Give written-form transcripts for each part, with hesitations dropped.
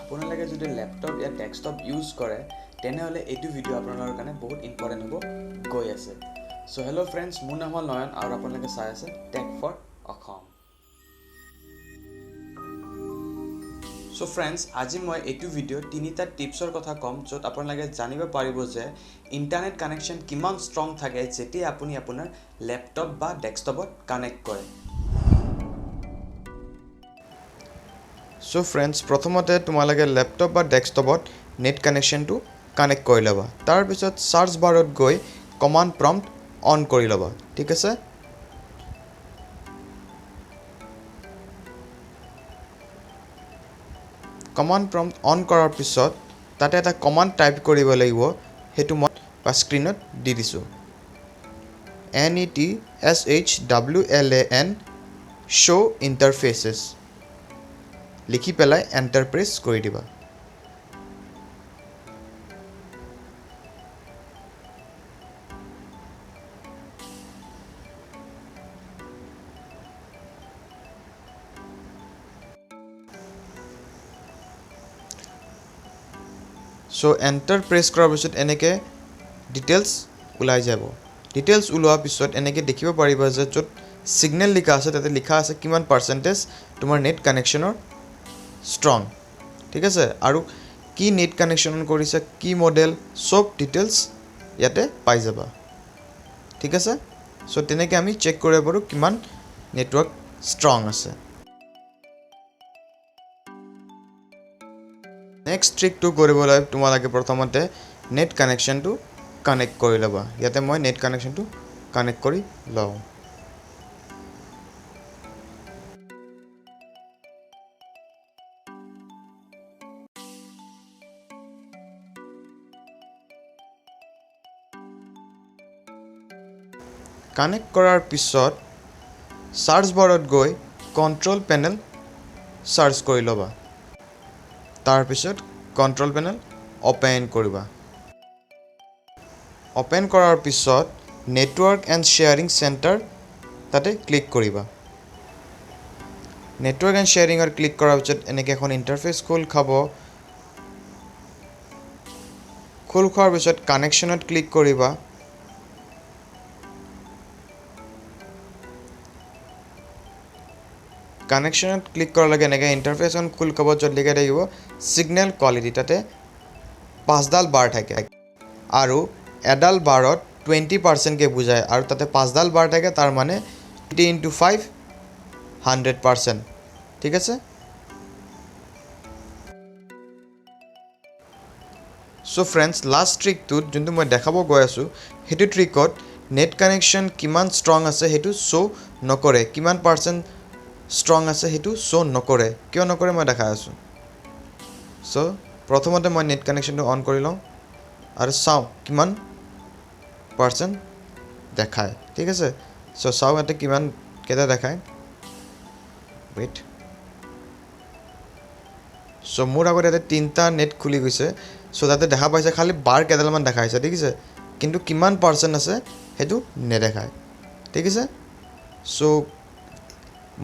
আপোনালোকে যদি লেপটপ या ডেস্কটপ ইউজ কৰে তেনেহ'লে এইটো ভিডিঅ' আপোনালোকৰ কাৰণে বহুত ইম্পৰ্টেণ্ট হ'ব গৈ আছে। চ' হেল্ল' ফ্ৰেণ্ডছ, মোৰ নাম হ'ল নয়ন আৰু আপোনালোকে চাই আছে tech for Assam. So friends, আজি মই এইটো ভিডিঅ'ত তিনিটা টিপছৰ কথা ক'ম য'ত আপোনালোকে জানিব পাৰিব যে ইণ্টাৰনেট কানেকশ্যন কিমান ষ্ট্ৰং থাকে যেতিয়া আপুনি আপোনাৰ লেপটপ বা ডেস্কটপত কানেক্ট কৰে। চ' ফ্ৰেণ্ডছ, প্ৰথমতে তোমালোকে লেপটপ বা ডেস্কটপত নেট কানেকশ্যনটো কানেক্ট কৰি ল'বা। তাৰপিছত চাৰ্চ বাৰত গৈ কমাণ্ড প্ৰম্পট অন কৰি ল'বা, ঠিক আছে। কমাণ্ড প্ৰম্পট অন কৰাৰ পিছত তাতে এটা কমাণ্ড টাইপ কৰিব লাগিব, সেইটো মই বা স্ক্ৰীণত দি দিছোঁ। NETSHWLAN show interfaces লিখি পেলাই এণ্টাৰ প্ৰেছ কৰি দিবা। চ' এণ্টাৰ প্ৰেছ কৰাৰ পিছত এনেকৈ ডিটেইলছ ওলাই যাব। ডিটেইলছ ওলোৱাৰ পিছত এনেকৈ দেখিব পাৰিবা যে য'ত ছিগনেল লিখা আছে তাতে লিখা আছে কিমান পাৰ্চেণ্টেজ তোমাৰ নেট কানেকশ্যনৰ ষ্ট্ৰং, ঠিক আছে। আৰু কি নেট কানেকশ্যন কৰিছে, কি মডেল, চব ডিটেইলছ ইয়াতে পাই যাবা, ঠিক আছে। চ' তেনেকৈ আমি চেক কৰিব পাৰোঁ কিমান নেটৱৰ্ক ষ্ট্ৰং আছে। নেক্সট ট্ৰিকটো কৰিবলৈ তোমালোকে প্ৰথমতে নেট কানেকশ্যনটো কানেক্ট কৰি ল'বা। ইয়াতে মই নেট কানেকশ্যনটো কানেক্ট কৰি লওঁ। কানেক্ট কৰাৰ পিছত চাৰ্চ বাৰত গৈ কণ্ট্ৰল পেনেল চাৰ্চ কৰি ল'বা। তাৰপিছত কণ্ট্ৰল পেনেল অ'পেন কৰিবা। অ'পেন কৰাৰ পিছত নেটৱৰ্ক এণ্ড শ্বেয়াৰিং চেণ্টাৰ তাতে ক্লিক কৰিবা। নেটৱৰ্ক এণ্ড শ্বেয়াৰিঙত ক্লিক কৰাৰ পিছত এনেকৈ এখন ইণ্টাৰফেচ খোল খাব। খোল খোৱাৰ পিছত কানেকশ্যনত ক্লিক কৰিবা। কানেকশ্যনত ক্লিক কৰাৰ লগে এনেকৈ ইণ্টাৰফেচখন খোল খাব য'ত লিখা থাকিব ছিগনেল কোৱালিটি, তাতে পাঁচডাল বাৰ থাকে আৰু এডাল বাৰত 20%কৈ বুজায় আৰু তাতে পাঁচডাল বাৰ থাকে, তাৰ মানে 20 ইনটু 5 100%, ঠিক আছে। চ' ফ্ৰেণ্ডছ, লাষ্ট ট্ৰিকটোত যোনটো মই দেখাব গৈ আছোঁ সেইটো ট্ৰিকত নেট কানেকশ্যন কিমান ষ্ট্ৰং আছে সেইটো শ্ব' নকৰে, কিমান পাৰ্চেণ্ট ষ্ট্ৰং আছে সেইটো শ্ব' নকৰে। কিয় নকৰে মই দেখাই আছোঁ। চ' প্ৰথমতে মই নেট কানেকশ্যনটো অন কৰি লওঁ আৰু চাওঁ কিমান পাৰ্চেণ্ট দেখায়, ঠিক আছে। চ' চাওঁ ইয়াতে কিমান কেইটা দেখায়, ৱেইট। চ' মোৰ আগত ইয়াতে তিনিটা নেট খুলি গৈছে। চ' তাতে দেখা পাইছে খালি বাৰ কেইডালমান দেখাইছে, ঠিক আছে, কিন্তু কিমান পাৰ্চেণ্ট আছে সেইটো নেদেখায়, ঠিক আছে। চ'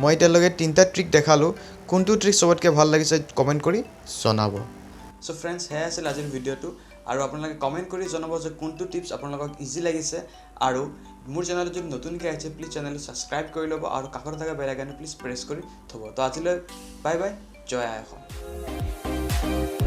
মই এতিয়ালৈকে তিনিটা ট্ৰিক দেখালোঁ, কোনটো ট্ৰিক চবতকৈ ভাল লাগিছে কমেণ্ট কৰি জনাব। চ' ফ্ৰেণ্ডছ, সেয়াই আছিল আজিৰ ভিডিঅ'টো আৰু আপোনালোকে কমেণ্ট কৰি জনাব যে কোনটো টিপছ আপোনালোকক ইজি লাগিছে। আৰু মোৰ চেনেলটো যদি নতুনকৈ আহিছে প্লিজ চেনেলটো ছাবস্ক্ৰাইব কৰি ল'ব আৰু কাষত থকা বেল আইকনটো প্লিজ প্ৰেছ কৰি থ'ব। তো আজিলৈ বাই বাই, জয় আই অসম।